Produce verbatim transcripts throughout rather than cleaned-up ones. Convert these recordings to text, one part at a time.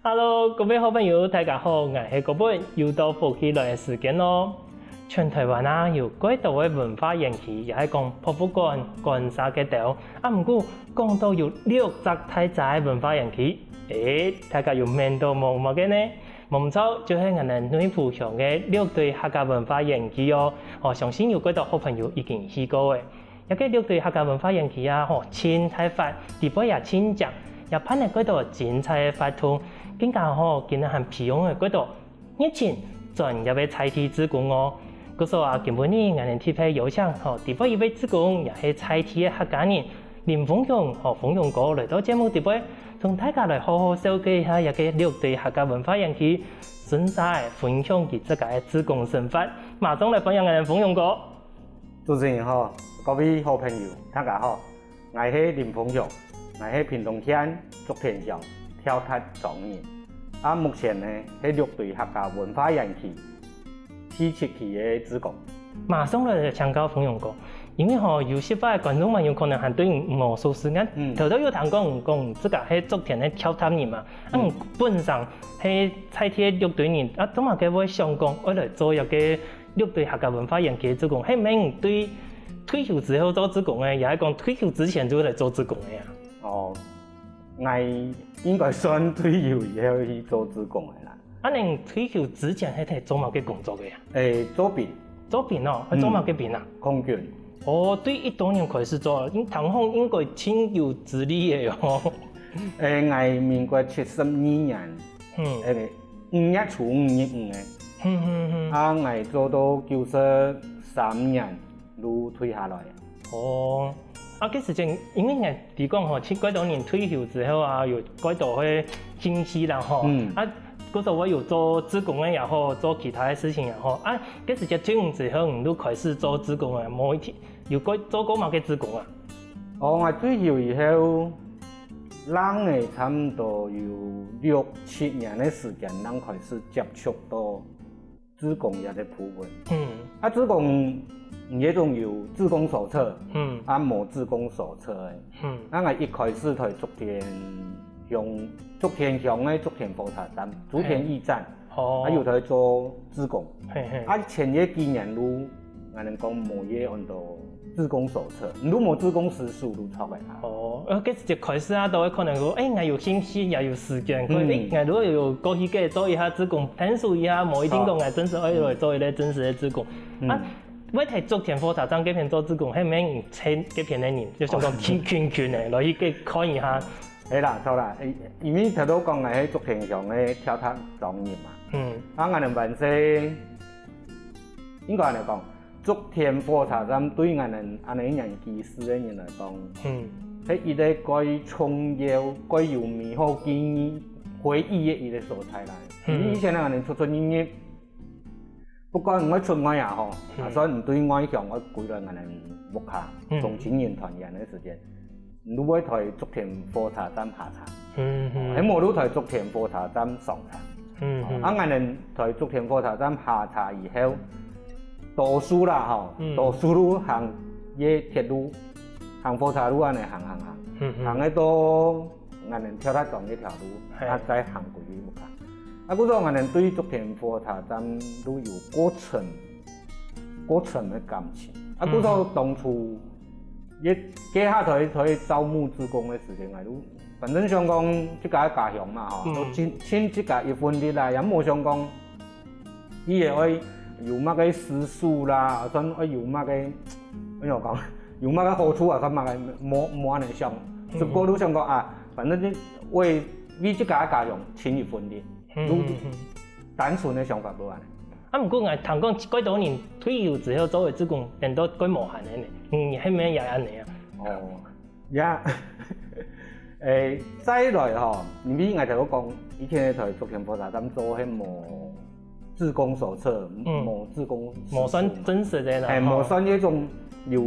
Hello，各位好朋友，大家好，𠊎係國本，又到福氣來个時間囉。全臺灣啊，有蓋多个文化園區，也係講博物館、館舍个兜。啊，毋過講到有六隻大隻个文化園區，誒，大家有愐到無？無个呢？無毋著，就係𠊎等內埔鄉个六堆客家文化園區哦。哦，相信有蓋多好朋友已經去過誒。 這個六堆客家文化園區啊，吼，盡大發，裡背也盡靚，也辦了蓋多精彩个活動，更加吼，今年還培養了蓋多熱情專業个在地志工哦。故所啊，今晡日𠊎等特別邀請吼，裡背一位志工，也係在地个客家人林豐雄，吼，豐雄哥來到節目裡背，同大家來好好紹介一下這個六堆客家文化園區，順續分享佢自家个志工生活。馬上來歡迎𠊎等豐雄哥。 主持人好，各位好朋友，大家好，𠊎係林豐雄，𠊎係屏東縣竹田鄉跳塔莊人，啊，目前呢係六堆客家文化園區第七期个志工。馬上來請教豐雄哥，因為吼，有些个觀眾朋友可能還對你無熟識，𠊎嗯。頭頭有聽講，講自家係竹田个跳塔人嘛，啊，嗯。你本身係在地个六堆人，啊，做麼个會想講愛來做一個 六堆客家文化園區个志工，係毋係你對退休之後做志工个，也係講退休之前就來做志工个啊？哦，𠊎應該算退休以後去做志工个啦。啊，你退休之前係在做麼个工作个啊？誒，做兵。做兵哦，嗯。做麼个兵啊？空軍。哦，對幾多年開始做？應，聽講應該盡有資歷个哦。誒，𠊎民國七十二年，嗯。誒，五月初五入伍个。嗯，嗯，嗯。啊，𠊎做到九十三年就退下來。哦，啊，該時間，因為𠊎知講吼，其實蓋多人退休之後啊，有蓋多个興趣啦吼。嗯。啊，故所會有做志工个也好，做其他个事情也好。啊，該時間退伍之後，你就開始做志工啊，無一定有過，做過麼个志工啊？哦，𠊎退休以後，正个差毋多有六七年个時間，正開始接觸到 志工這個部分。嗯。啊，志工，你這種有志工手冊，嗯。啊，無志工手冊个。嗯。啊，𠊎一開始在竹田鄉，竹田鄉个竹田火車站，竹田驛站，嘿。哦。啊，有在做志工。嘿，嘿。啊，前个幾年就，𠊎等講無个安到 志工手冊，你都無志工時數就錯个啦。哦，呃，該時節開始啊，都會可能講，誒，𠊎有興趣，也有時間，可能，嗯。誒，𠊎如果有過去个做一下志工，探索一下，無一定講，好。𠊎真實愛來做一個真實个志工。嗯。啊，會在竹田火車站該片做志工，係毋係你在該片个人，就想講，哦。勤勤勤个，落去該看一下。係啦，著啦，誒，因為頭頭講个係竹田鄉个跳塔莊人嘛。嗯。啊，𠊎等本身，應該恁樣講， 竹田火車站對𠊎等恁樣年紀个人來講，嗯。係一個蓋重要、蓋有美好記憶、回憶个一個所在啦。嗯。因為以前𠊎等出出入入，不管𠊎出外也好，嗯。啊，算你對外鄉，𠊎歸來𠊎等屋下，嗯。同親人團圓个時間， 你會在竹田火車站下車。嗯，嗯。係無就在竹田火車站上車。嗯，嗯。啊，𠊎等在竹田火車站下車以後，多數啦吼，嗯。多數就行个鐵路，行火車路恁樣行行行，嗯，嗯。行个到𠊎等跳塔莊該條路，係。啊，再行過去屋下。啊，故所𠊎等對竹田火車站就有過深，過深个感情。啊，嗯。故所當初 也，該下在，在招募志工个時間，𠊎就，反正想講自家个家鄉嘛吼，嗯。就盡，盡自家一份力啦，也無想講，佢也愛有麼个時數啦，算愛有麼个，怎樣講，有麼个好處啊，算麼个，無，無恁樣想，嗯。只不過就想講啊，反正就為，為自家个家鄉盡一份力，嗯，就嗯，嗯。單純个想法無恁樣。 啊，毋過𠊎聽講，蓋多人退休之後做个志工，變到蓋無閒个呢。嗯，係毋係也恁樣啊？哦，也，誒，再來吼，因為𠊎頭先講，以前在竹田火車站做係無志工手冊，嗯。無志工時數嘛。無算真實个啦，係，吼。無算該種有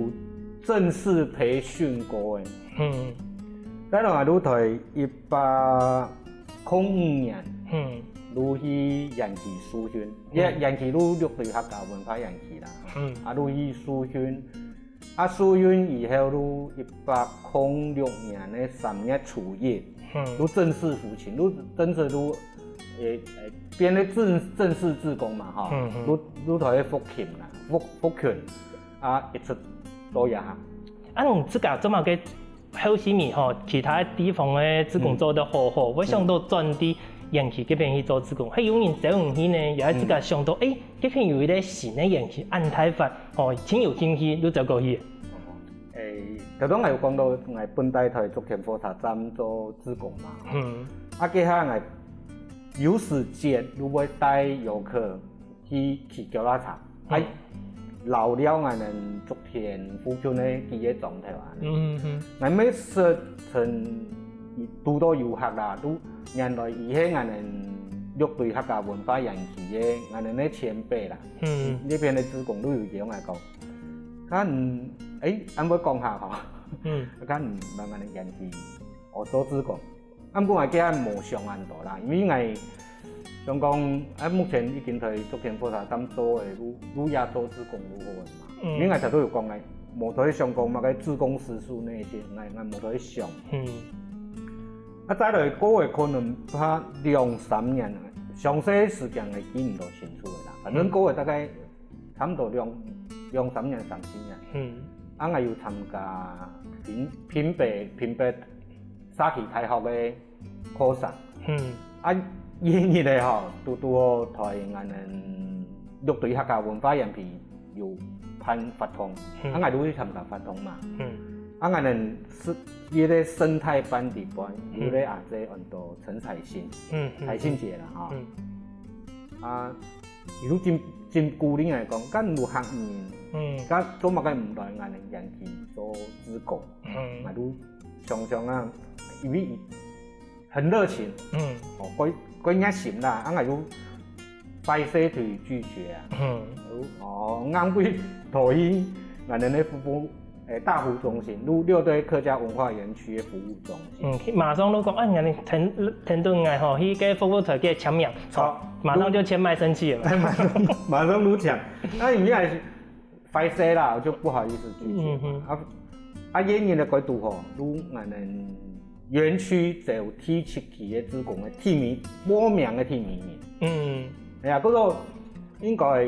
正式培訓過个。嗯。再來就在一八空五年，嗯。就去園區受訓。 園，嗯。園區就六堆客家文化園區啦。嗯。啊，就去受訓。啊，受訓以後就一八空六年个三月初一，嗯。就正式服勤，就正式就，誒，誒，變成正，正式志工嘛，吼，嗯，嗯。就，就同佢服勤啦，服，服勤，啊，一直到這下。啊，你自家做麼个後生仔吼，其他地方个志工做得好好，會想到轉去園區該片去做志工，係有人招你去呢，也係自家想到，誒，該片有一個新个園區，恁大塊，吼，真有興趣，就走過去。 誒，頭先𠊎有講到，𠊎本底在竹田火車站做志工嘛。嗯。啊，該下𠊎有時節就會帶遊客去騎腳踏車，嗯。啊，遶了𠊎等竹田附近个幾個庄頭啊。嗯，嗯，嗯。𠊎乜識曾堵到遊客啦，都原來佢係𠊎等六堆客家文化園區个，𠊎等个前輩啦。嗯。該片个志工都有樣來講。 看，誒，恁會講下吼。嗯。看，慢慢个園區，𠊎做志工。啊，毋過𠊎今日無想恁多啦，因為𠊎想講，啊，目前已經在竹田火車站做个，就，就也做志工就好个嘛。嗯。因為𠊎頭先有講个，無在想講麼个志工時數該兜，𠊎，𠊎無在想。嗯。啊，再來過个可能怕兩三年，詳細時間𠊎記毋到清楚个啦。反正過个大概 差毋多兩，兩三年、三四年。嗯。啊，𠊎有參加屏，屏北，屏北社區大學个課程。嗯。啊，該日仔吼，堵，堵好在𠊎等六堆客家文化園區有辦活動，嗯。啊，𠊎就去參加活動嘛。嗯。啊，𠊎等係，該个生態班底背，有个阿姐安到陳彩信，嗯，嗯，彩信姐啦，吼。嗯。啊， 佢就真，真鼓勵𠊎講，該你客人，嗯。該做麼个毋來𠊎等園區做志工？嗯。𠊎就想想啊，因為佢很熱情，嗯。哦，蓋，蓋熱心啦，啊，𠊎就壞勢就拒絕啊。嗯。哦，硬會同佢，𠊎等个服務 誒，大湖中心，就六堆客家文化園區个服務中心。嗯，馬上就講，啊，你等，等等𠊎吼，去該服務台該簽名，好，馬上就簽賣身契了嘛。馬上，馬上就簽。啊，因為𠊎係壞勢啦，𠊎就不好意思拒絕嘛。嗯哼。啊，啊，該日仔个改堵吼，就𠊎等園區就有第七期个志工个第一名，報名个第一名。嗯。哎呀，故所應該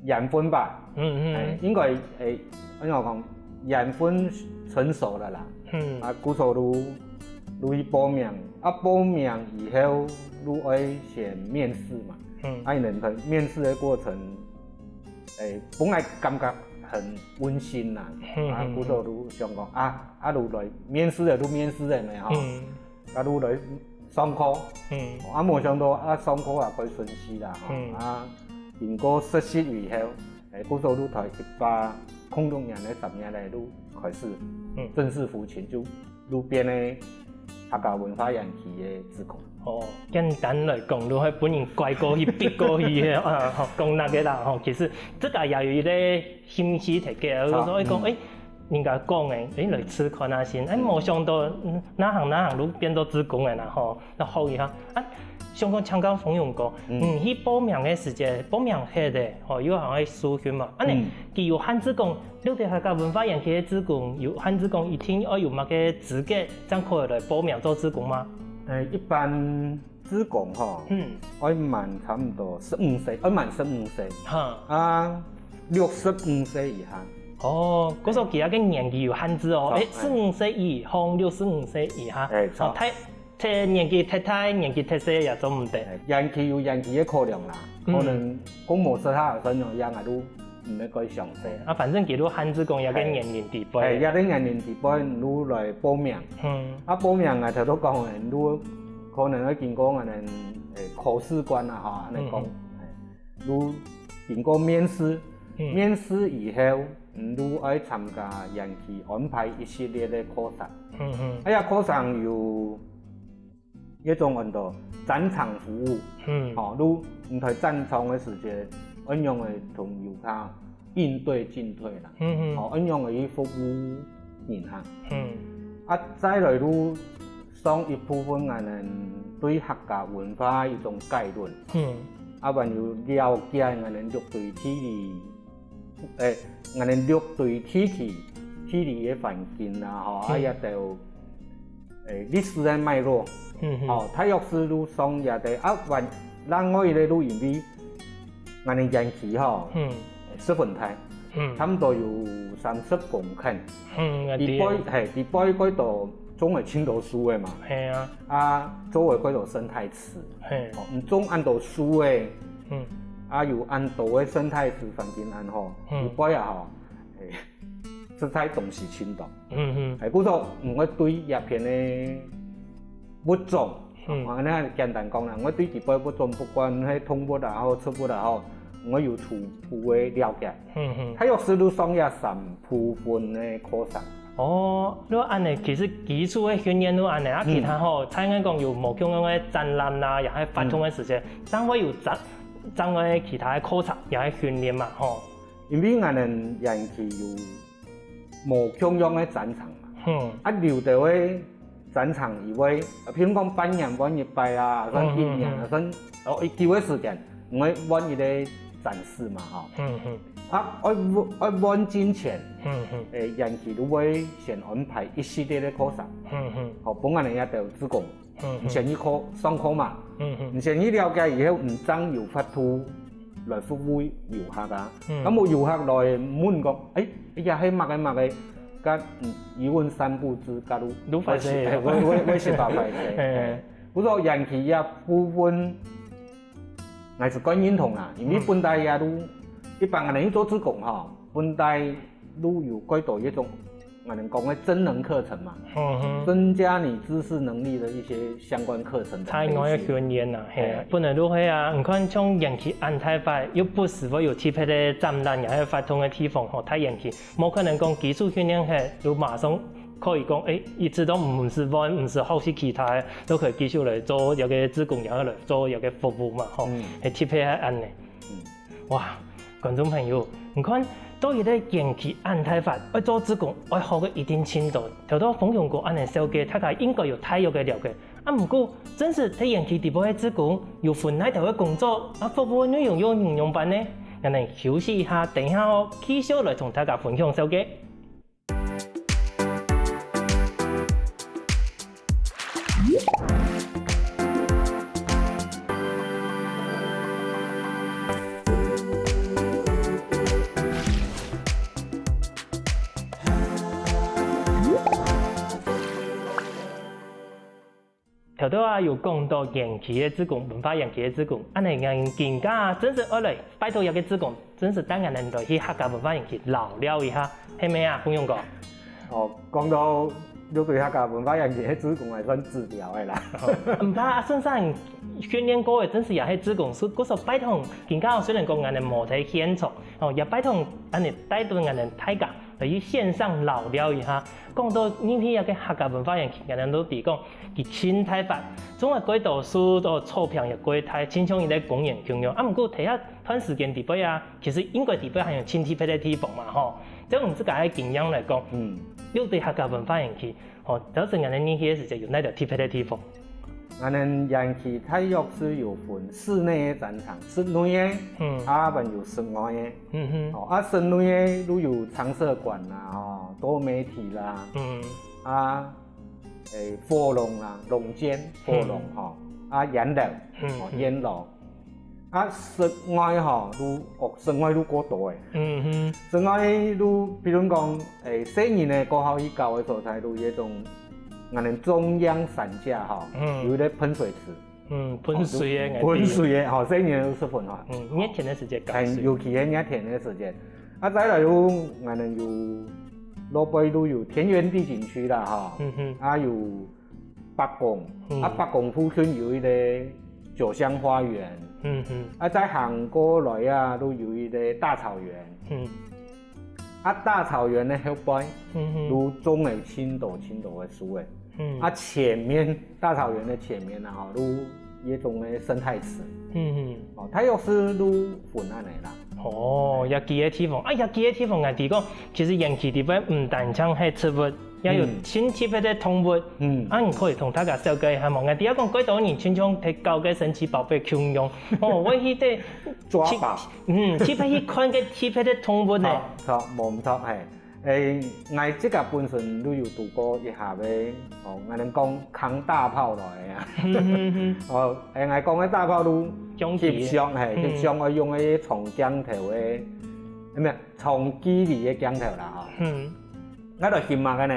緣分吧。嗯，嗯。哎，應該，哎，仰般講，緣分成熟了啦。嗯。啊，故所就，就去報名。啊，報名以後，就愛先面試嘛。嗯。啊，你等在面試个過程，哎，本來感覺很溫馨啦。嗯，啊，嗯，故所就想講，啊，啊，就來面試个，就面試个咩吼。嗯。 啊，就來上課。嗯。啊，無想到啊，上課也蓋順序啦，吼。嗯。啊，經過實習以後，誒，故所就在一百空六年个十月咧，就開始，嗯，正式服勤，就，就變个客家文化園區个志工。哦，簡單來講，就係分人拐過去、逼過去个，啊，吼，講該个啦，吼，其實這個也有一個 興趣忒个，好，所以講，嗯。誒，人家講誒，誒，來試看啊先，誒，嗯。無想到，嗯，哪行哪行就變做志工誒啦吼，那好一下。啊，想講請教豐勇哥，嗯。嗯，去報名个時節，報名忒个，吼，又好像係受訓嘛。恁呢，嗯。佢有限制講，六堆客家文化園區个志工，有限制講一定愛有麼个資格，正可以來報名做志工嗎？誒，一般 志工吼，嗯。愛滿差毋多十五歲，愛滿十五歲。哈。啊，六十五歲以下。哦，故所佢个年紀有限制哦。著，誒，十五歲以上，六十五歲以下。誒，著。哦，太，太年紀太大，年紀太細也做毋得。誒，園區有園區个考量啦，嗯。可能講無適合，所以講也就 毋係蓋詳細。啊，反正佢就限制講這個年齡底背。係，這個年齡底背，你就來報名。嗯。啊，報名啊，頭先講个，你就可能愛經過𠊎等，誒，考試關啊，吼，恁樣講。嗯。係，就經過面試，嗯。面試以後，你就愛參加園區安排一系列个課程。嗯，嗯。哎呀，課程有 該種安到戰場服務，嗯。吼，就你在戰場个時節，恁樣个同遊客應對進退啦，嗯，嗯。吼，恁樣个去服務人客。嗯。啊，再來就上一部分，𠊎等對客家文化一種概論，嗯。啊，還有了解𠊎等六堆地理 誒，𠊎等六堆地區、地理个環境啊，吼，啊，嗯。也都誒，歷史个脈絡。嗯哼。哦，大約係就上這个啊，還另外一个就因為𠊎等園區吼，嗯。十分大，嗯。差不多有三十公頃。嗯，佢背，係，佢背蓋多種个盡多樹个嘛。係啊。啊，周圍蓋多生態池。係。哦，你種恁多樹个，嗯。啊，有恁多个生態池環境恁好，嗯。佢背啊吼，誒，實在東西盡多。嗯哼。誒，故所，毋會對這片个物種，嗯。啊，恁簡單講啦，𠊎對佢背物種，不管係動物也好，植物也好，𠊎有初步个了解。嗯哼。大約係就上這三部分个課程。哦，就恁呢，其實基礎个訓練就恁呢，啊，嗯。其他吼，像𠊎講有無共樣个展覽啦，也係活動个時間，嗯。正會有展，正會其他个課程，也係訓練嘛，吼。因為𠊎等園區有無共樣个展場嘛。嗯。啊，有兜个展場佢會，啊，譬如講半年換一擺啊，算一年啊，嗯，嗯，嗯。算，哦，一久个時間，𠊎會換一个展示嘛，吼。嗯，嗯。啊，愛換，愛換進前，嗯，嗯。誒，園區就會先安排一系列个課程，嗯，嗯。吼，分𠊎等這兜志工，嗯，嗯。先去課，上課嘛。嗯，嗯。你先去了解以後，你正有法度來服務遊客啊。嗯。那麼遊客來問講，誒，哎呀，係麼个麼个，該，嗯，一問三不知，該就，就壞勢。誒，會，會，會先把壞勢。誒。誒，不過園區這部分，𠊎係較認同啦，因為本來也就，嗯。一般人去做志工吼，本來就有較多一種 𠊎等講个增能課程嘛，嗯哼。增加你知識能力的一些相關課程的培訓。在外个訓練啊，係啊，係。本來就係啊，你看像園區恁大塊，又不時會有特別个展覽，也係活動个地方吼，大園區，無可能講基礎訓練係就馬上可以講，誒，一直都毋使換，毋使學習其他个，都可以繼續來做這个志工，也來做這个服務嘛，吼，嗯。係特別係恁呢。嗯。 哇，觀眾朋友，你看，到一个園區恁大塊，愛做志工，愛學个一定盡多。頭到豐雄哥恁呢紹介，大家應該有大約个了解。啊，毋過，真實在園區底背个志工，有分哪兜个工作，啊，服務个內容又仰般呢？𠊎等休息一下，等一下哦，繼續來同大家分享紹介。 頭頭啊，有講到園區个志工，文化園區个志工，恁呢𠊎等今下啊，真實愛來拜託這个志工，真實帶𠊎等來去客家文化園區尞尞一下，係無啊，豐雄哥？哦，講到就對客家文化園區个志工還算資深个啦。毋怕啊，先生訓練過个，真實也係志工，所以故所拜託，今下雖然講𠊎等無在現場，哦，也拜託恁呢帶動𠊎等大家 來去線上尞尞一下。講到入去這个客家文化園區，𠊎等都知講，佢盡大塊，種个蓋多樹，都草坪也蓋大，親像一个公園共樣。啊，毋過在這段時間底背啊，其實應該底背還有盡特別个地方嘛，吼。就用自家个經驗來講，嗯。又對客家文化園區，吼，當時𠊎等入去个時節，有哪兜特別个地方？ 𠊎等園區大約係有分室內个展場，室內个，嗯。啊，還有室外个。嗯哼。哦，啊，室內个就有常設館啦，哦，多媒體啦，嗯。啊，誒，火龍啦，龍間，火龍，嗯。吼，啊，菸樓，嗯，哦，嗯。菸樓。啊，室外吼，就，哦，室外就過多誒。嗯哼。室外就，比如講，誒，細人仔過好去搞个所在，就有一種，𠊎等中央傘架吼，嗯。有一个噴水池。 嗯，噴水个，哦，噴水个，吼，細人仔就十分好。嗯，熱天个時節搞水。尤其係熱天个時節。啊，再來就，𠊎等有，落背就有田園地景區啦，吼。嗯哼。啊，有伯公，嗯。啊，伯公附近有一个酒香花園。嗯哼。啊，再行過來啊，就有一个大草原。嗯。 啊，大草原个後背，嗯哼。就種了盡多盡多个樹仔。嗯。啊，前面，大草原个前面啊，吼，就一種个生態池。嗯哼。哦，大約係就分恁呢啦。哦，這幾个地方，啊，這幾个地方，𠊎知講，其實園區底背毋單淨係植物，也有，嗯。盡特別个動物。嗯。啊，你可以同大家紹介一下無？𠊎知講，蓋多人親像在搞个神奇寶貝共樣，哦，𠊎去對抓寶。 嗯，特別去看个特別个動物呢。著，著，無毋著，係。誒，𠊎自家本身都有堵過一下个，哦，𠊎等講扛大炮來个啊。哦，誒，𠊎講个大炮都翕相，嘿，翕相愛用个長鏡頭个，毋係，長距離个鏡頭啦，吼。𠊎來翕麼个呢？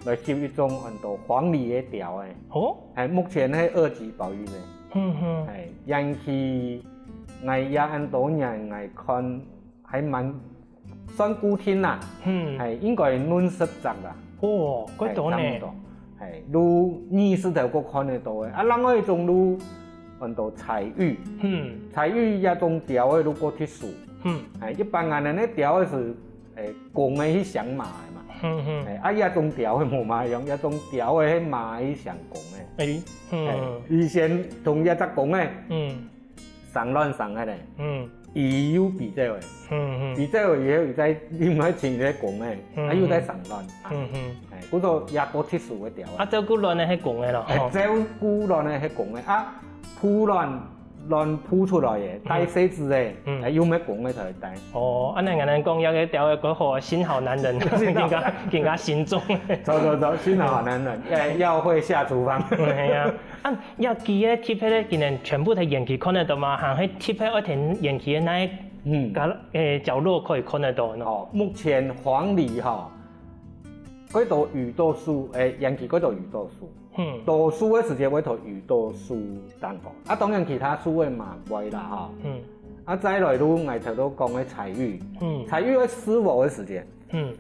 來翕一種安到黃鸝个鳥仔。哦，係，目前係二級保育个。係，延期𠊎也恁多年，𠊎看還蠻算固定啦，嗯，係，應該二十隻啦。哦，幾多呢？係，差不多。係，都二十頭个看得到个。啊，另外一種都安到彩玉，嗯，彩玉這種鳥仔都過特殊，嗯，係，一般人呢鳥仔係，誒，公个去相罵个嘛，嗯嗯，係，啊，這種鳥仔無麼樣，這種鳥仔係罵去相公个。誒，嗯，係，以前同這隻公个，嗯。 生卵生个咧，嗯，佢又飛走个，嗯嗯，飛走个以後，佢再另外尋一個公个，嗯，啊又再生卵，嗯嗯，哎，故所也過特殊个鳥啊。啊，照顧卵个係公个咯，哎，吼，照顧卵个係公个啊，孵卵，卵孵出來个，帶細子个，嗯，哎，又係公个才會帶。哦，恁樣恁樣講，這個鳥仔過好，新好男人，更加更加心重。走走走，新好男人，哎，要會下廚房。哎呀， 啊，這幾個特別个，今年全部在園區看得到嗎？還係特別愛在園區个哪一，嗯，角，誒，角落可以看得到呢？哦，目前黃鸝吼，蓋多雨豆樹，誒，園區蓋多雨豆樹。嗯，多數个時間會在雨豆樹頂高。啊，當然其他樹仔嘛會啦吼。嗯，啊，再來就𠊎頭先講个彩玉，嗯，彩玉愛試禾个時間， 嗯，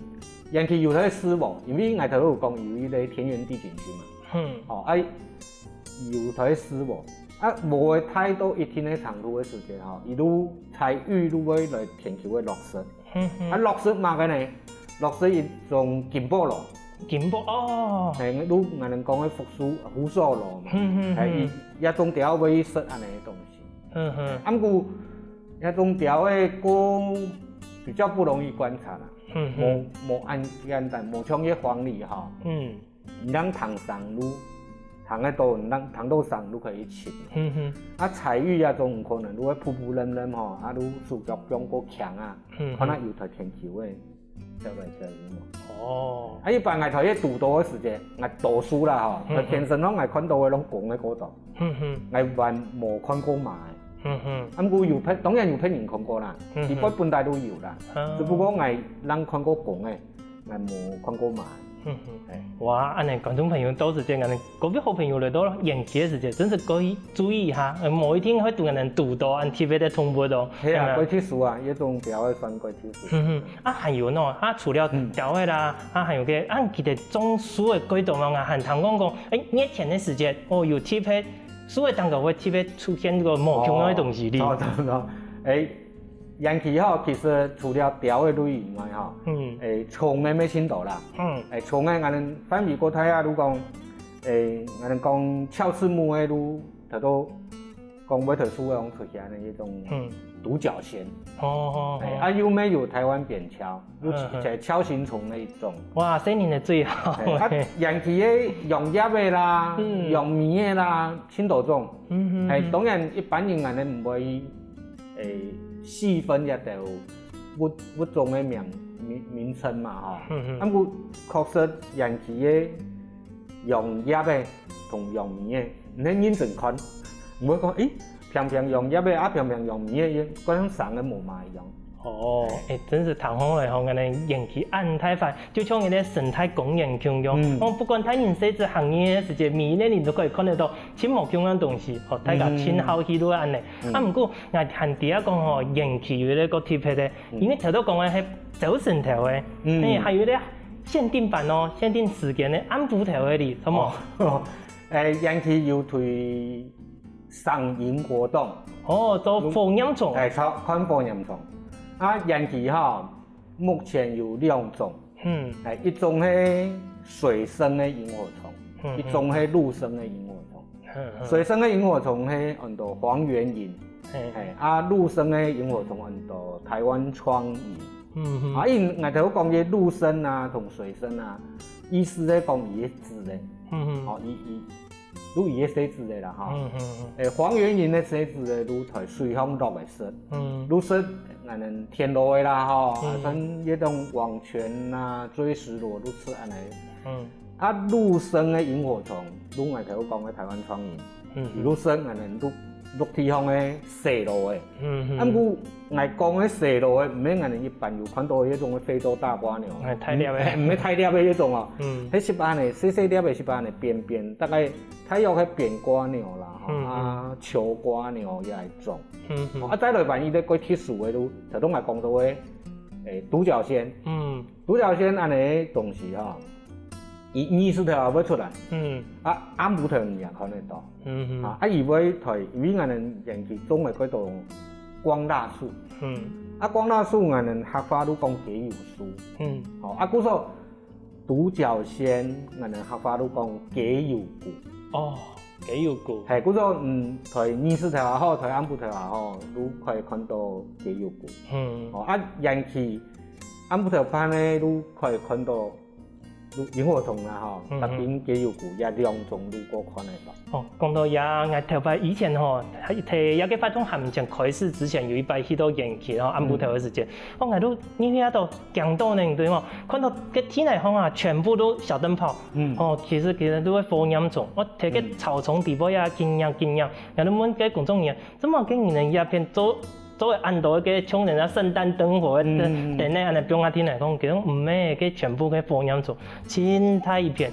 園區有在試禾，因為𠊎頭先有講有一個田園地景區嘛。嗯，哦，啊，有在試禾，啊，禾仔大到一定个程度个時間吼，佢就彩玉就會來田區个落實。嗯嗯，啊，落實麼个呢？落實一種金寶螺。金寶，哦，係，就𠊎等講个福壽，福壽螺嘛。嗯嗯，係，嗯，佢這種鳥會食恁樣个東西。 嗯哼，啊，毋過，這種鳥仔過比較不容易觀察啦，嗯哼，無，無恁簡單，無像這黃鸝吼，嗯，你通聽聲就，聽得到，你通聽到聲就可以尋。嗯哼，啊，彩玉這種有可能就會匍匐崙崙吼，啊，就手腳放較輕啊，嗯哼，看下有在田區个。 走來走去嘛。哦，啊，一般𠊎在該堵到个時節，𠊎多數啦吼，嗯哼，𠊎天生攏𠊎看到个攏公个較多，嗯哼，𠊎還無看過嫲个。嗯哼，啊，毋過有別，當然有別人看過啦，嗯哼，基本本來都有啦，啊，只不過𠊎正看過公个，𠊎無看過嫲个。嗯哼，哎，哇，恁樣觀眾朋友到時間恁樣，各位好朋友來到園區个時節，真係可以注意一下，呃，無一定會堵恁樣堵到恁特別个動物哦。係啊，嗯，蓋特殊啊，這種鳥仔算蓋特殊。嗯哼。 啊，還有喏，啊，除了鳥仔啦，啊，還有个，啊，其實種樹个季節啊，還聽講講，誒，熱天个時節，哦，有特別，樹个頂高會特別出現个無共樣个東西哩。哦，差不多。誒，園區吼，其實除了鳥仔類以外吼，嗯，誒，蟲仔乜盡多啦。嗯，誒，蟲仔，𠊎等範圍較大啊，就講，誒，𠊎等講翹翅目个就 頭先講會在樹仔上出現个一種，嗯，獨角仙。哦，哦，哦。哎，啊，又乜有臺灣扁鍬，又，嗯，嗯，係鍬形蟲个一種。哇，細人仔最好。哎，啊，園區个揚蝶仔啦，嗯，揚尾仔啦，盡多種。嗯，嗯，哎，嗯，當然一般人恁樣毋會，哎，細分這兜物，物種个名，名，名稱嘛，吼。嗯，嗯。啊，毋過確實園區个 揚蝶仔同揚尾仔，你認真看，毋會講，誒，平平揚蝶仔啊，平平揚尾仔，該樣生个無麼个樣。哦，誒，真係聽好來吼，𠊎等園區恁大塊，就像一個生態公園共樣。嗯。哦，不管大人細子行入个時節，每一個人都可以看得到，盡無共樣東西，哦，大家盡好去就恁樣。嗯。啊，毋過，𠊎還知啊講吼，園區有一個特別个，嗯，因為頭先講个係朝晨頭个，嗯，誒，還有一個限定版哦，限定時間个暗晡頭个哩，好無？哦。 誒，園區有推賞螢火蟲。哦，做火焰蟲。誒，做，看火焰蟲。啊，園區吼，目前有兩種。嗯。誒，一種係水生个螢火蟲，嗯，一種係陸生个螢火蟲。嗯，嗯。水生个螢火蟲係安到黃緣螢。嘿。誒，啊，陸生个螢火蟲安到臺灣窗螢。嗯，嗯。啊，因𠊎頭先講个陸生啊，同水生啊，意思係講佢个子咧。嗯，嗯。哦，佢，佢 就佢个細子仔啦，吼。嗯，嗯，嗯。誒，黃緣螢个細子仔就在水上落來食。嗯。就食， ，𠊎等田螺个啦吼，嗯。啊，像該種網鉗啊、錐石螺都係恁樣。嗯。啊，陸生个螢火蟲，就𠊎頭講个台灣蒼蠅，嗯。陸生𠊎等陸，陸地上个細螺个。嗯，嗯。啊，毋過𠊎講个細螺个，毋係𠊎等一般有看到該種个非洲大蝸牛，哎，大粒个。毋係，毋係大粒个該種哦。嗯。係細細粒个，細細粒个扁扁，大概大約係扁蝸牛啦，吼，嗯，嗯。啊，球蝸牛也會中。嗯，嗯。啊，再來萬一个較特殊个，就頭先𠊎講到个，誒，獨角仙。嗯。獨角仙恁樣个東西吼，佢日時頭也會出來，嗯。啊，暗晡頭你也看得到。嗯，嗯。啊，啊，佢會在，因為𠊎等園區種个較多光蠟樹。嗯。啊，光蠟樹𠊎等客話都講雞油樹。嗯。吼，啊，故所獨角仙，𠊎等客話都講雞油牯。哦，雞油牯。嘿，故所，嗯，在日時頭也好，在暗晡頭也好，都可以看到雞油牯。嗯。哦，啊，園區暗晡頭半夜都可以看到螢火蟲啦，吼，嗯，嗯。特別雞油牯也兩種都過看得到。哦，講到這，𠊎頭擺以前吼，在這个活動還毋曾開始之前，有一擺去到園區吼，暗晡頭个時間，嗯。哦，𠊎都入去該度 驚到呢，對無？看到該地泥項啊，全部都小燈泡。嗯。哦，其實，其實都係火焰蟲。哦，在該草叢底背啊，緊擛緊擛。然後問該工作人員，做麼个你們這片做，做恁多个像人家聖誕燈火个燈，嗯。燈呢，恁樣放啊地泥項，佢講毋係，該全部个火焰蟲，盡大一片。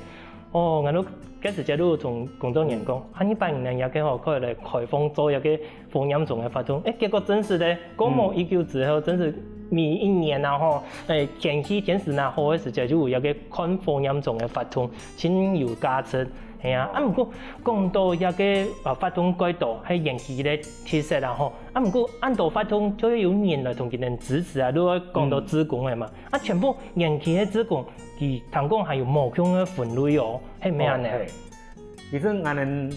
哦，𠊎都該時節都同工作人員講，嗯。啊，你把你們這个吼，可以來開放做一个 火焰蟲个活動。誒，結果真實个，過無幾久之後，嗯。真實每一年啊吼，誒，天氣天時若好个時節，就有一个看火焰蟲个活動，盡有價值。係啊，啊，毋過講到這个，呃，活動蓋多，係園區个特色啊吼，啊，毋過恁多活動就會有人來同佢等支持啊，如果講到志工个嘛，嗯。啊，全部園區个志工，佢聽講還有無共个分類哦，係毋係恁樣？哦，係。其實𠊎等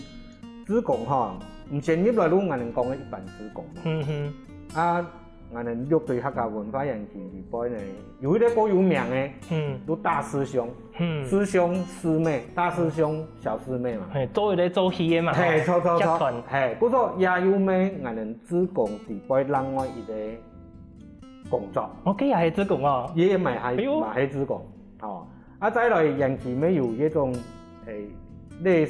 志工吼，毋先入來就𠊎等講个一般志工嘛。嗯哼。啊，𠊎等六堆客家文化園區裡背呢，有一个較有名个，嗯。就大師兄，嗯。師兄師妹，大師兄小師妹嘛。嘿，做一个做戲个嘛，嘿，吼，著，著，著。劇團。嘿，故所也有咩𠊎等志工裡背另外一个工作。哦，佢也係志工哦。佢也嘛係，哎喲。嘛係志工，吼。啊，再來園區乜有一種，誒，類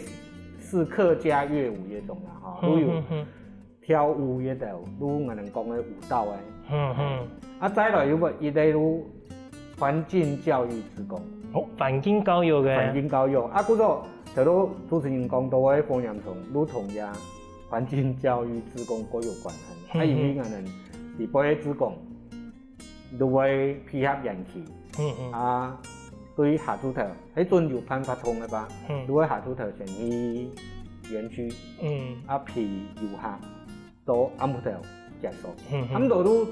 似客家樂舞一種啦，吼，嗯，都有嗯，嗯。跳舞一種，就𠊎等講个舞蹈个。嗯，嗯。啊，再來有个一類就環境教育志工。哦，環境教育个。環境教育。啊，故所，頭先主持人講到个火焰蟲，就同這環境教育志工較有關係。啊，嗯，嗯。因為𠊎等裡背个志工， 就會配合園區。嗯，嗯。啊，對下晝頭，該陣有辦活動个吧？嗯。就會下晝頭先去園區，嗯。啊，陪遊客，到暗晡頭結束。嗯，嗯。暗晡頭就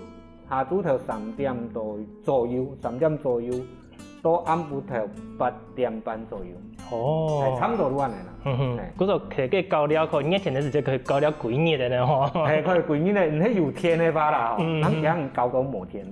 下晝頭三點多左右，三點左右，到暗晡頭八點半左右。哦。哎，差不多就恁樣啦。嗯哼。哎。故所可以搞了，可以熱天个時節可以搞了幾日个呢，吼。哎，可以幾日呢，你係有天个話啦，吼，嗯，嗯。人家搞到無天。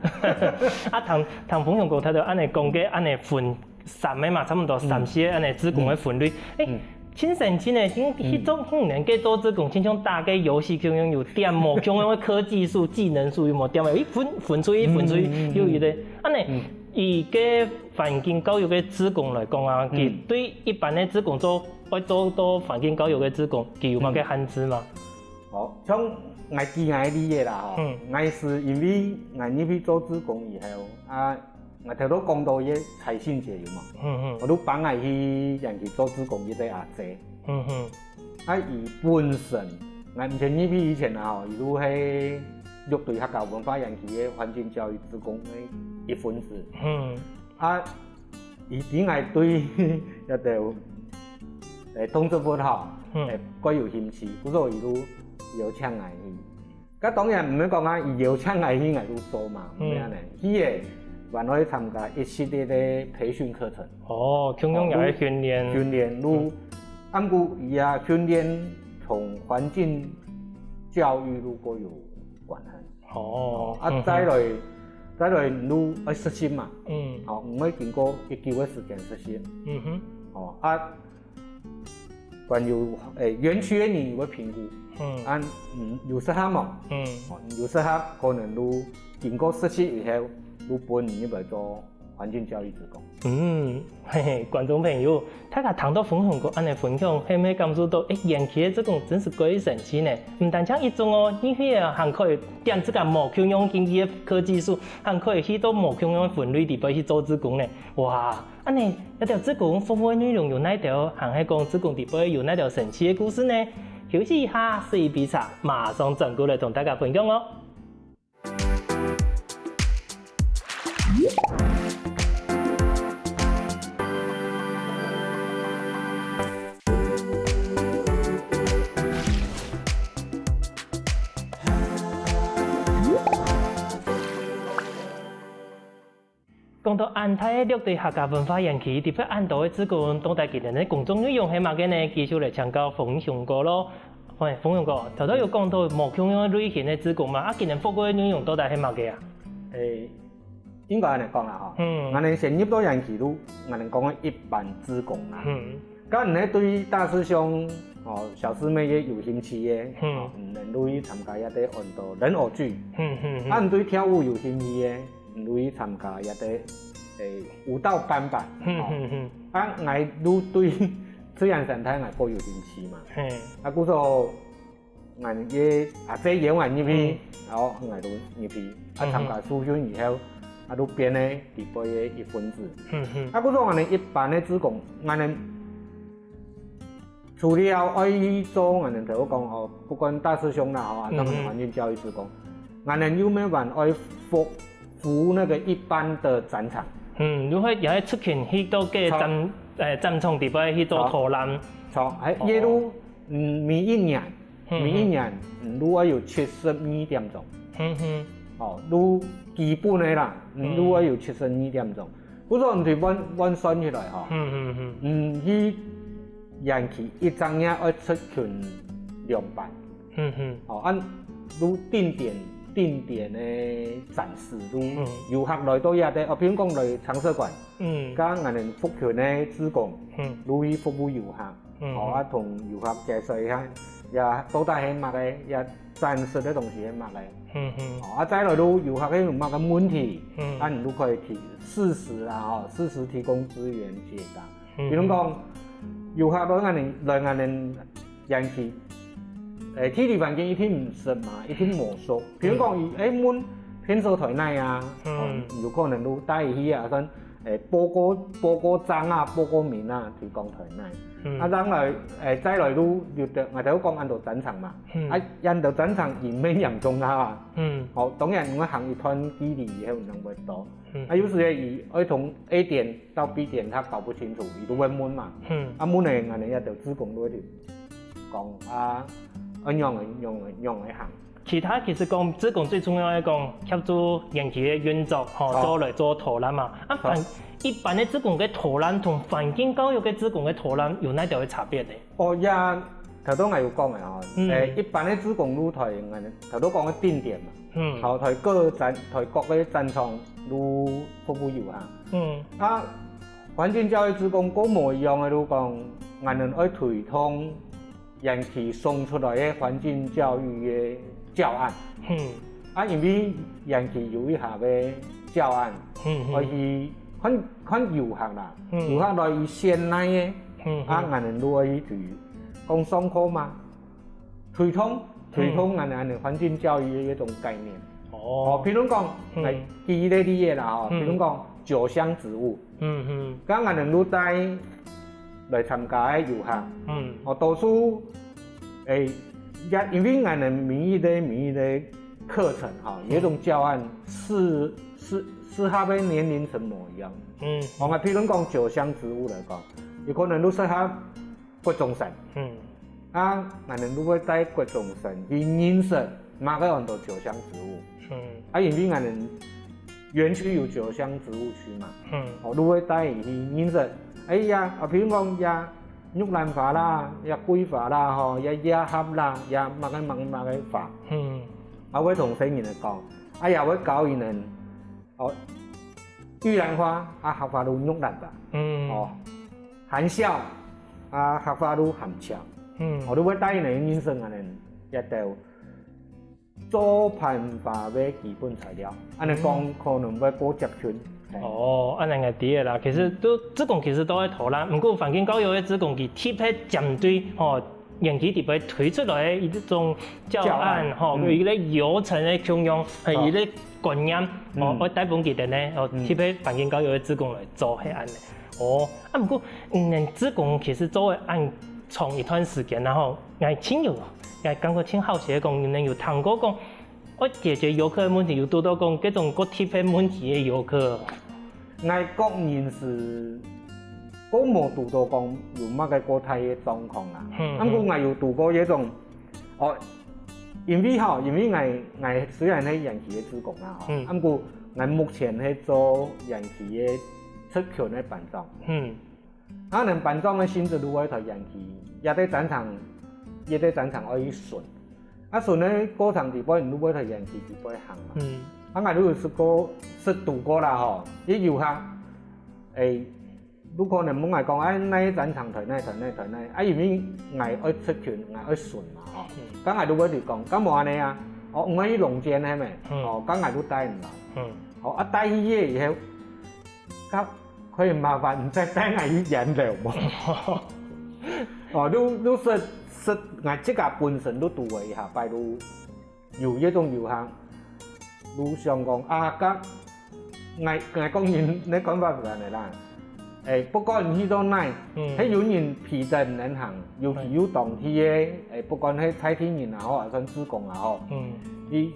啊，聽，聽朋友講，佢就恁樣講个，恁樣分三个嘛，差不多三四个恁樣志工个分類。嗯。哎，嗯。真神奇呢，去，去做，嗯。去年个做志工，親像打个遊戲，共樣有點無，共樣个科技樹、技能樹有無點？哎，分，分出去，分出去，嗯，嗯，嗯。又有个，恁樣，嗯。 以該環境教育个志工來講啊，嗯。佢對一般个志工做，愛做到環境教育个志工，佢有麼个限制嗎？嗯。哦，像𠊎舉𠊎个例仔啦，吼，嗯。𠊎係因為𠊎入去做志工以後，啊，𠊎頭先講到个財信姐有無？嗯，嗯。𠊎就幫𠊎去園區做志工一个阿姐。嗯，嗯。 啊，佢本身，𠊎毋曾入去以前啊，吼，佢就係六堆客家文化園區个環境教育志工个一份子。嗯。啊，佢知𠊎對該兜，誒，動植物吼，嗯。誒，較有興趣，故所佢就邀請𠊎去。該當然毋係講啊，佢邀請𠊎去，𠊎就做嘛，嗯。毋係恁樣。去个，還愛參加一系列个培訓課程。哦，共樣也愛訓練。訓練，就，嗯。啊，毋過佢个訓練同環境教育就較有關係。哦，啊，嗯哼。再來，再來就愛實習嘛。嗯。好，毋會經過一久个時間實習。嗯哼。哦，啊， 還有，誒，園區个人會評估，嗯。恁，嗯，有適合無？嗯。哦，有適合，可能就經過實習以後，就分你入來做環境教育志工。嗯，嘿嘿，觀眾朋友，大家聽到分享哥恁樣分享，係毋係感受到，欸，園區个志工真係蓋神奇呢？毋單淨一種哦，你去啊，還可以點自家無共樣興趣个科技樹，還可以去到無共樣个分類裡背去做志工呢。哇， 恁呢，這條志工服務个內容有哪兜，還係講志工裡背有哪兜神奇个故事呢？休息一下，試一杯茶，馬上轉過來同大家分享哦。講到恁大个綠地客家文化園區，特別恁多个志工，到底佢等个工作內容係麼个呢？繼續來請教豐雄哥咯。喂，豐雄哥，頭頭有講到無共樣類型个志工嘛，啊，佢等服務个內容到底係麼个啊？欸，應該恁樣講啦吼。嗯。𠊎等先入到園區就，𠊎等講个一般志工啦。嗯。該你對大師兄、哦，小師妹个有興趣个，嗯。哦，你等就去參加這个安到人偶劇。嗯，嗯，嗯。啊，你對跳舞有興趣个， 你就去參加這个，欸，舞蹈班吧。嗯，哦。嗯，嗯。啊，𠊎就對自然生態𠊎較有興趣嘛。嘿。啊，故所，𠊎个阿姊邀𠊎入去，嗯。然後𠊎就入去，啊，嗯，嗯。參加受訓以後，啊，就變成裡背个一份子。嗯，嗯。啊，故所𠊎等一般个志工，𠊎等 除了愛去做，𠊎等頭先講吼，不管大師兄啦吼，啊，嗯哼。當然環境教育志工，𠊎等又乜還愛服，服務那個一般的展場。嗯，就會也會出勤去到該展，著。欸，展場裡背去做導覽。著，還，哦。也就，嗯，每一年，嗯哼。每一年，嗯，就愛有七十二點鐘。嗯哼。哦，就基本个啦，嗯，嗯。就愛有七十二點鐘。 故所你對換，換算起來吼，嗯，嗯，嗯。嗯，去園區一隻月愛出勤兩班。嗯，嗯。哦，恁就定點，定點个展示，就，嗯。遊客來到這个，哦，比如講來長社館，嗯。該𠊎等服勤个志工，嗯。就去服務遊客。 嗯。哦，啊，同遊客介紹一下，也到底係麼个，也展示个東西係麼个。嗯，嗯。哦，啊，再來就遊客有麼个問題，嗯。啊，你就可以提，適時啦，吼，適時提供資源解答。嗯，比如講，嗯。遊客來𠊎等，來𠊎等園區，欸，地理環境一定毋識嘛，一定無熟。比如講，嗯。佢，欸，問便所在哪啊，嗯。哦，有可能就帶佢去啊，算 欸，報告，報告章啊，報告名啊，提供在哪。嗯。啊，當然，欸，再來就有个，𠊎頭講恁多展場嘛。嗯。啊，恁多展場佢乜嚴重啊。嗯。好，當然，𠊎行一段距離以後，人會多。嗯。啊，有時佢愛從A點到B點，佢搞不清楚，佢就會問嘛。嗯。啊，問呢，𠊎等這兜志工就會講啊，愛仰仔，仰仔，仰仔行。 其他其實講，志工最重要个講，協助園區个運作，吼，好。做來做導覽嘛。啊，好。環，一般个志工个導覽同環境教育个志工个導覽有哪兜个差別呢？哦，呀，頭先𠊎有講个吼，嗯。欸，一般个志工就在𠊎頭先講个定點嘛，嗯。好，在各展，在各个展場就服務遊客。嗯。啊，環境教育志工較無一樣个就講，𠊎等愛推動 園區送出來个環境教育个教案。嗯。啊，因為園區有一下个教案，嗯，嗯。愛去看，看遊客啦，嗯。遊客來佢選哪个，嗯，嗯。啊，𠊎等就愛去推，講上課嘛，推動，推動嗯。𠊎等環境教育个一種概念。哦。哦，比如講，嗯。來舉一个例子啦，吼，嗯。比如講九香植物。 嗯，嗯。該𠊎等就帶來參加个遊客，嗯。哦，多數，欸，也因為𠊎等每一个，每一个課程吼，嗯。有一種教案適，適，適合个年齡層無一樣。嗯。哦，𠊎譬如講九香植物來講，有可能就適合 國中生。嗯。啊，𠊎等就會帶國中生去認識麼个安到九香植物。嗯。啊，因為𠊎等園區有九香植物區嘛，嗯。哦，就會帶佢去認識。哎呀，啊，譬如講，呀，玉蘭花啦，呀，桂花啦，吼，呀，野合啦，呀，麼个麼个麼个花。嗯。啊，會同細人仔講，啊，也會教佢等，哦，玉蘭花，啊，客話就玉蘭花。嗯。哦，含笑， 啊，客話就含笑。嗯。哦，就會帶佢等認識𠊎等一兜做辦法个基本材料，恁樣講可能會過接近。哦，恁樣𠊎知个啦。其實都，志工其實都會討論，毋過環境教育个志工佢特別針對吼，園區底背推出來个一種教案吼，有一個流程个共樣，係一個觀念，哦，愛帶分佢等呢，哦，特別環境教育个志工來做，係恁樣。哦，啊，毋過，嗯，志工其實做个恁長一段時間，然後𠊎親友，𠊎感覺盡好奇个講，你們有聽過講， 愛解決遊客个問題，有堵到講這種較特別問題个遊客。𠊎個人係，我無堵到講有麼个較大个狀況啦。嗯，毋過𠊎有堵過一種，哦，因為吼，因為𠊎，𠊎雖然係園區个志工啦吼，嗯。毋過𠊎目前係做園區个族群个班長。嗯。 啊，𠊎等班長个性質就會在園區，一個戰場，一個戰場愛去巡。啊，巡个過程底背，你就會在園區底背行嘛。嗯。啊，𠊎就有識過，識堵過啦吼，一遊客，誒，有可能問𠊎講，哎，哪個戰場在哪，在哪，在哪？啊，因為𠊎愛出勤，𠊎愛巡嘛吼。嗯。該𠊎就會去講，該無恁樣啊？哦，𠊎去龍肩係無？嗯。哦，該𠊎就帶你來。嗯。哦，啊，帶去个以後，該 可以麻煩你再帶𠊎去菸樓無？哦，就，就係，係𠊎自家本身都堵過一下，擺就有一種遊客，就想講啊，該𠊎，𠊎講人个看法係恁樣啦。誒，不管你去到哪，嗯。係有人陪等你行，尤其有當地个，誒，不管係在地人也好，還算志工也好，嗯。佢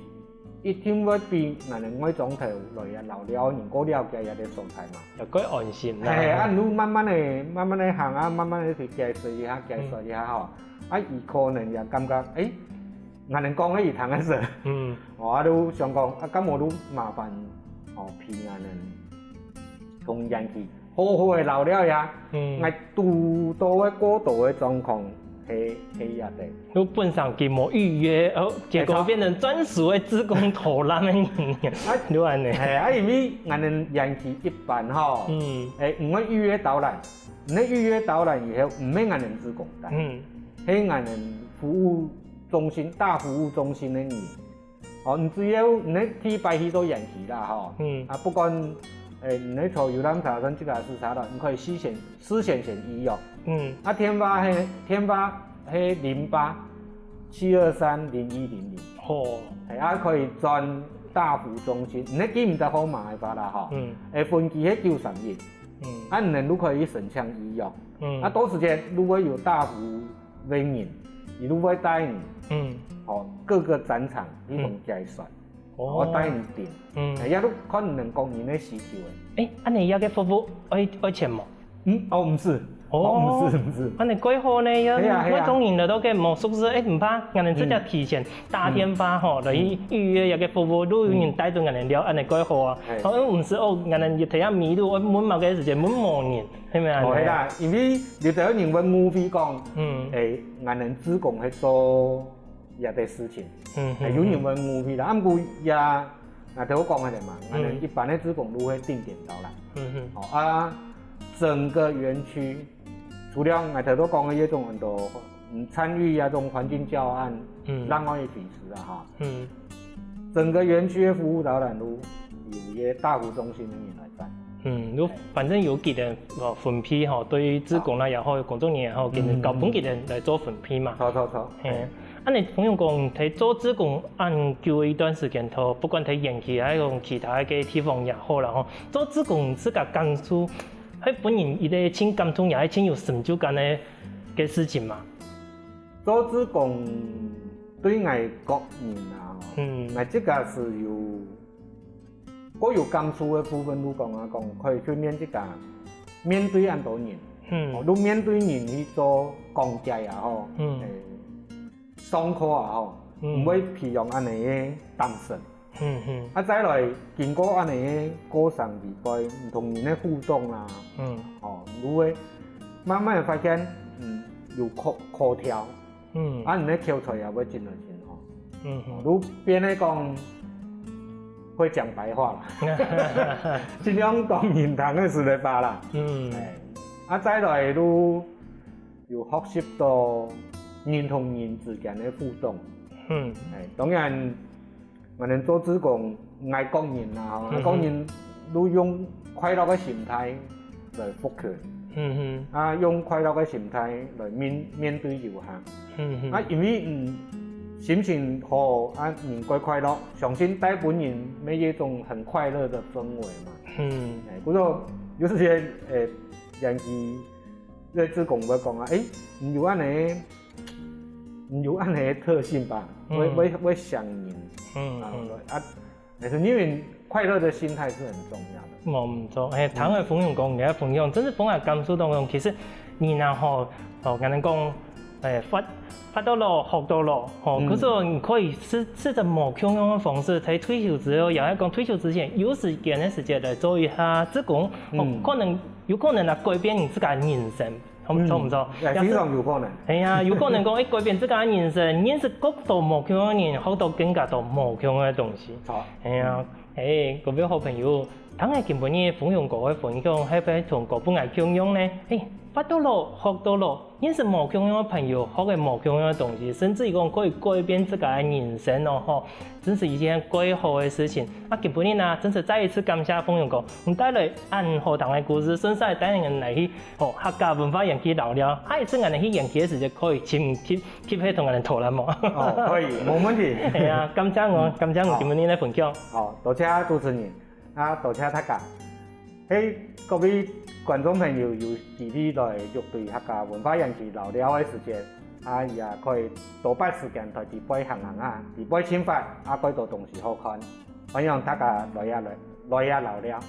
一定會比𠊎等外庄頭來个老廖人較了解這個所在嘛。又較安心啦。係，啊，你慢慢个、慢慢个行啊，慢慢个去解釋一下、解說一下吼。啊，佢可能也感覺，誒，𠊎等講个佢聽得識。嗯。哦，啊，就想講，啊，該無就麻煩，哦，陪𠊎等同園區 好好个老廖呀，嗯。𠊎堵到个過多个狀況係，係這個。就本身佢無預約，哦，結果變成專屬个志工導覽个人，啊，就恁樣。係，啊，因為𠊎等園區一般吼，嗯。誒，毋會預約導覽，毋會預約導覽以後，毋係𠊎等志工帶，嗯。係𠊎等服務中心、大服務中心个人。 哦，你只要你个第一擺去到園區啦，吼，嗯。啊，不管，誒，你个坐遊覽車、算自家私家車啦，你可以事先，事先先預約。嗯。啊，電話係，電話係零八七二三零一零零。好。誒，啊，可以轉大服中心，你个記毋得號碼个話啦，吼。嗯。誒，分機係九三一。嗯。啊，你就可以申請預約。嗯。啊，到時間如果有大服 个人，佢就會帶你，嗯。吼，各個戰場去同解說，嗯。哦。吼，帶你訂。嗯。哎，也就看你等個人个需求誒。誒，恁樣這個服務愛，愛錢無？嗯，哦，毋使。哦。哦，毋使，毋使。恁樣蓋好呢，係啊，係啊。外庄人來到該無熟識，誒，毋怕，𠊎等直接提前打電話吼，嗯。來去預約這個服務，就有人帶著𠊎等尞，恁樣蓋好啊。係。哦，毋使哦，𠊎等一下迷路，愛問麼个時間，問無人。 係無啊？哦，係啦，因為有兜人會誤會講，嗯。誒，𠊎等志工係做這個事情，嗯，誒，有人會誤會啦。啊，毋過也，𠊎頭講个嘛，嗯。𠊎等一般个志工就會定點導覽。嗯哼。哦，啊，整個園區，除了𠊎頭講个這種很多，嗯，參與這種環境教案，嗯。另外一回事啊，哈。嗯。整個園區个服務導覽就由一個大服中心个人來 嗯，就反正有幾個，呃，分配吼，對於志工啦也好，工作人員也好，嗯。佢等交分佢等來做分配嘛。著，著，著。嘿，恁樣朋友講，在做志工恁久一段時間頭，不管在園區還係講其他个地方也好啦吼，做志工自家感受，係分人一個盡感動，也係盡有成就感个，个事情嘛。做志工對𠊎個人啊，嗯。𠊎自家係有 過有感觸个部分，就講啊，講可以去面這個，面對恁多人，嗯。哦，就面對人去做講解也好，嗯。誒，上課也好，嗯。毋會培養恁樣个膽識。嗯，嗯。啊，再來經過恁樣个過程裡背，毋同人个互動啦，嗯。哦，就會慢慢發現，嗯，有可，可調。 嗯。啊，你个口才也會進來進好。嗯哼。就變得講，會講白話啦。盡量講人聽个說个話啦。嗯。哎，啊，再來就有學習到人同人之間个互動。嗯，哎，當然，𠊎等做志工，外國人啊，吼，嗯哼。外國人都用快樂个心態來服務，嗯哼。啊，用快樂个心態來面，面對遊客。嗯哼。啊，因為，嗯，心情好，啊，人會快樂，相信大部分人乜有一種很快樂的氛圍嘛。嗯。哎，故所有時間，哎，人家，這志工會講啊，哎，你有恁呢，你有恁呢个特性吧，嗯。會，會，會想你。嗯，啊，嗯。對，啊，但是因為快樂的心態是很重要的。無毋著，哎，聽了豐雄哥个分享，真係分𠊎感受到講，其實人啊吼，哦，𠊎等講，哎，發，發到老，學到老，吼，嗯。可是你可以試，試著無共樣个方式，在退休之後，也係講退休之前，有時間个時間來做一下志工，哦，嗯。可能，有可能來改變你自家个人生。 著毋，嗯，著毋著？哎，非常有可能。哎呀，有可能講，哎，改變自家个人生，認識各種無共个人，學到更加多無共个東西。著。哎呀，哎，各位好朋友，聽了今晡日豐雄哥个分享，係毋係同𠊎本來共樣呢？哎，發到老，學到老，認識無共樣个朋友，學个無共樣个東西，甚至於講可以改變自家个人生哦，吼，真是一件蓋好个事情。啊，今晡日啊，真是再一次感謝豐雄哥，你帶來恁好聽个故事，順續帶𠊎等來去 哦，客家文化園區尞尞，下一次𠊎等去園區个時節，可以親自去，去該同𠊎等討論無？哦，可以，無問題。係啊，感謝你，嗯。感謝你今晡日个分享。好，好，多謝主持人，啊，多謝大家。嘿，各位觀眾朋友，有機會來玉里客家文化園區尞尞个時節，啊，也可以多撥時間在裡背行行啊，裡背生活，啊，蓋多東西好看。歡迎大家來啊來，來啊尞尞。